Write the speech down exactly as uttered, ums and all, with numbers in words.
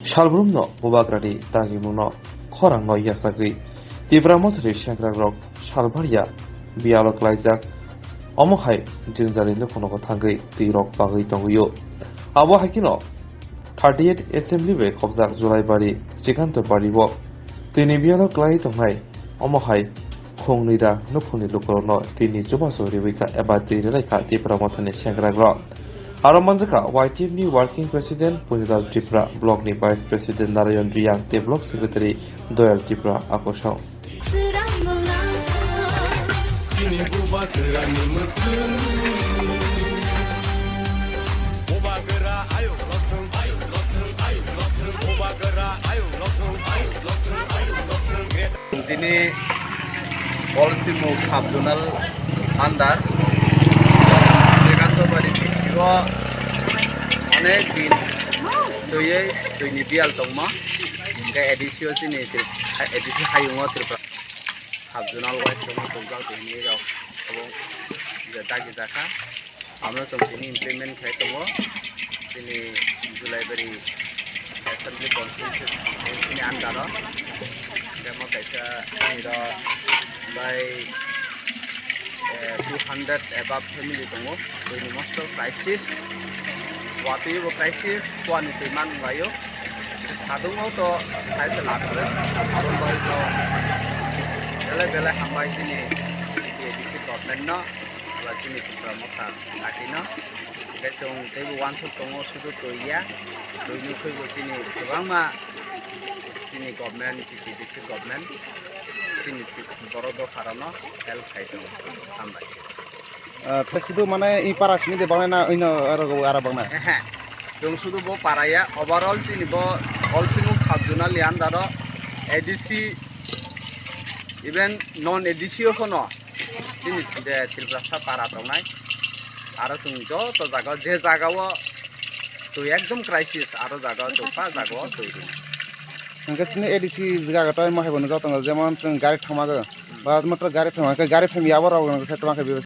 Salbrumno bubagrani dagimungno khorangno yachagwi Tipra Mothani sengkrakrok salbariya biyalo klaijak, omo hai jwngjali nukhungno thangwi twirok bagwi tongwio. Abo hai kheno thirty-eight Assembly bai khobjak Julaibari Chikantobari o twini biyalo klai tongnai, omo hai khungnwi da nukhungni lukurokno twini chubachu riwi kha eba twi rwlai kha Tipra Mothani sengkrakrok. Aro manjakha Y T F ni Working President Punidal Tripura, Block ni Vice President Narayan Riyang tei Block Secretary Doyal Tripura akosong. Tini Kolsimo sub-zonal under Chikantobari district-o onek din twiwi twini biyal tongma, hingke A D C-o chini Tri-, A D C hayungo Tripura sub-zonal wise tongma tongjago hinwi rok abo je dagi jakha. Amo chwng tini implement khai tongo, tini Julaibari Assembly Constituency ni under o. Temo kaisa niro bai, eh, two hundred above family tongo. Buini mosto crisis, watwi bo crisis, kuani twi man laio. Sadungo to sai se lathare, aboni bagwi to belai belai hambai tini A D C government no, ba tini Tripura motha. Dakino, hingke chwng teibo uansuk tongo, sudu twi ya, twi nukhuibo chini kwbangma chini government, T T D C government, chini borok dopharokno help khai tongo. Hambai. Ah, tei sudu mane i para simi de bangnai na ino aro aro bangnai? Ehe, chwng sudu bo para ya, overall chini bo Kolsimo sub-zonal ni under o A D C, even non A D C o phano chini je Tripura sa para tongnai, aro chwng joto jaga o, je jaga o twi ekdom crisis, aro jaga o chwng pa jaga o twi rw. Hingke chini A D C jaga to omo hai bo nukjak tongo, jemon chwng gari thangma, ba motor gari thangma, hingke gari thangya abo rok hingke twma khe.